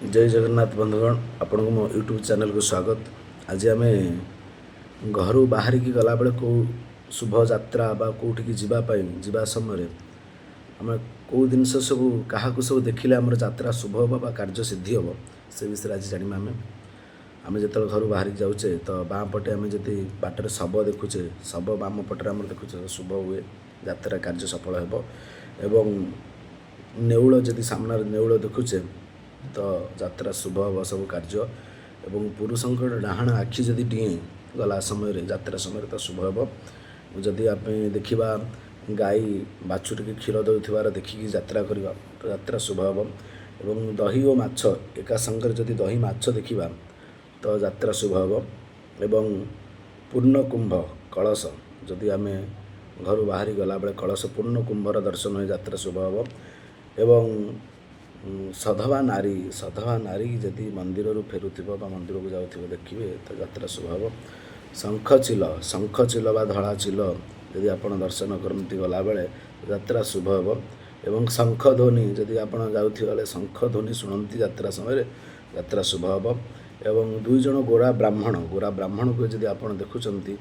ଜୟ ଜଗନ୍ନାଥ ବନ୍ଧୁଗଣ, ଆପଣଙ୍କୁ ମୋ ୟୁଟ୍ୟୁବ୍ ଚ୍ୟାନେଲକୁ ସ୍ୱାଗତ। ଆଜି ଆମେ ଘରୁ ବାହାରିକି ଗଲାବେଳେ କେଉଁ ଶୁଭ ଯାତ୍ରା ବା କେଉଁଠିକି ଯିବା ପାଇଁ ଯିବା ସମୟରେ ଆମେ କେଉଁ ଜିନିଷ ସବୁ, କାହାକୁ ସବୁ ଦେଖିଲେ ଆମର ଯାତ୍ରା ଶୁଭ ହେବ ବା କାର୍ଯ୍ୟ ସିଦ୍ଧି ହେବ, ସେ ବିଷୟରେ ଆଜି ଜାଣିବା। ଆମେ ଯେତେବେଳେ ଘରୁ ବାହାରିକି ଯାଉଛେ, ତ ବାଁ ପଟେ ଆମେ ଯଦି ବାଟରେ ଶବ ଦେଖୁଛେ, ଶବ ବାମ ପଟରେ ଆମର ଦେଖୁଛେ, ଶୁଭ ହୁଏ, ଯାତ୍ରା କାର୍ଯ୍ୟ ସଫଳ ହେବ। ଏବଂ ନେଉଳ, ଯଦି ସାମ୍ନାରେ ନେଉଳ ଦେଖୁଛେ, ତ ଯାତ୍ରା ଶୁଭ ହେବ ସବୁ କାର୍ଯ୍ୟ। ଏବଂ ପୁରୁଷଙ୍କର ଡାହାଣ ଆଖି ଯଦି ଡିଏଁ ଗଲା ସମୟରେ, ଯାତ୍ରା ସମୟରେ, ତ ଶୁଭ ହେବ। ଯଦି ଆମେ ଦେଖିବା ଗାଈ ବାଛୁରୀକି କ୍ଷୀର ଦେଉଥିବାର ଦେଖିକି ଯାତ୍ରା କରିବା, ତ ଯାତ୍ରା ଶୁଭ ହେବ। ଏବଂ ଦହି ଓ ମାଛ ଏକା ସାଙ୍ଗରେ ଯଦି ଦହି ମାଛ ଦେଖିବା, ତ ଯାତ୍ରା ଶୁଭ ହେବ। ଏବଂ ପୂର୍ଣ୍ଣ କୁମ୍ଭ କଳସ, ଯଦି ଆମେ ଘରୁ ବାହାରି ଗଲାବେଳେ କଳସ ପୂର୍ଣ୍ଣ କୁମ୍ଭର ଦର୍ଶନ ହୋଇ, ଯାତ୍ରା ଶୁଭ ହେବ। ଏବଂ ସଧବା ନାରୀ, ସଧବା ନାରୀ ଯଦି ମନ୍ଦିରରୁ ଫେରୁଥିବ ବା ମନ୍ଦିରକୁ ଯାଉଥିବ ଦେଖିବେ, ତ ଯାତ୍ରା ଶୁଭ ହେବ। ଶଙ୍ଖ ଚିଲ, ଶଙ୍ଖ ଚିଲ ବା ଧଳା ଚିଲ ଯଦି ଆପଣ ଦର୍ଶନ କରନ୍ତି ଗଲାବେଳେ, ଯାତ୍ରା ଶୁଭ ହେବ। ଏବଂ ଶଙ୍ଖ ଧ୍ୱନି, ଯଦି ଆପଣ ଯାଉଥିବା ବେଳେ ଶଙ୍ଖ ଧ୍ୱନି ଶୁଣନ୍ତି ଯାତ୍ରା ସମୟରେ, ଯାତ୍ରା ଶୁଭ ହେବ। ଏବଂ ଦୁଇ ଜଣ ଗୋରା ବ୍ରାହ୍ମଣ, ଗୋରା ବ୍ରାହ୍ମଣକୁ ଯଦି ଆପଣ ଦେଖୁଛନ୍ତି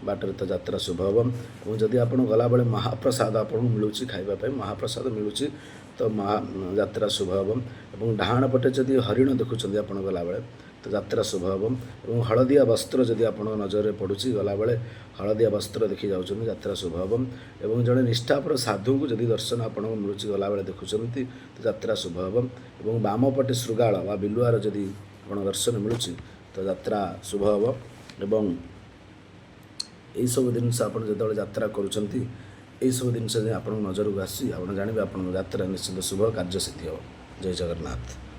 ବାଟରେ, ତ ଯାତ୍ରା ଶୁଭ ହେବ। ଏବଂ ଯଦି ଆପଣ ଗଲାବେଳେ ମହାପ୍ରସାଦ ଆପଣଙ୍କୁ ମିଳୁଛି ଖାଇବା ପାଇଁ, ମହାପ୍ରସାଦ ମିଳୁଛି, ତ ମହା ଯାତ୍ରା ଶୁଭ ହେବ। ଏବଂ ଡାହାଣ ପଟେ ଯଦି ହରିଣ ଦେଖୁଛନ୍ତି ଆପଣ ଗଲାବେଳେ, ତ ଯାତ୍ରା ଶୁଭ ହେବ। ଏବଂ ହଳଦିଆ ବସ୍ତ୍ର ଯଦି ଆପଣଙ୍କ ନଜରରେ ପଡ଼ୁଛି ଗଲାବେଳେ, ହଳଦିଆ ବସ୍ତ୍ର ଦେଖି ଯାଉଛନ୍ତି, ଯାତ୍ରା ଶୁଭ ହେବ। ଏବଂ ଜଣେ ନିଷ୍ଠାପର ସାଧୁଙ୍କୁ ଯଦି ଦର୍ଶନ ଆପଣଙ୍କୁ ମିଳୁଛି ଗଲାବେଳେ ଦେଖୁଛନ୍ତି, ତ ଯାତ୍ରା ଶୁଭ ହେବ। ଏବଂ ବାମ ପଟେ ଶୃଗାଳ ବା ବିଲୁଆର ଯଦି ଆପଣ ଦର୍ଶନ ମିଳୁଛି, ତ ଯାତ୍ରା ଶୁଭ ହେବ। ଏବଂ ଏଇସବୁ ଜିନିଷ ଆପଣ ଯେତେବେଳେ ଯାତ୍ରା କରୁଛନ୍ତି, ଏଇସବୁ ଜିନିଷ ଯଦି ଆପଣଙ୍କ ନଜରକୁ ଆସୁଛି, ଆପଣ ଜାଣିବେ ଆପଣଙ୍କ ଯାତ୍ରା ନିଶ୍ଚିନ୍ତ ଶୁଭ କାର୍ଯ୍ୟ ସିଦ୍ଧି ହେବ। ଜୟ ଜଗନ୍ନାଥ।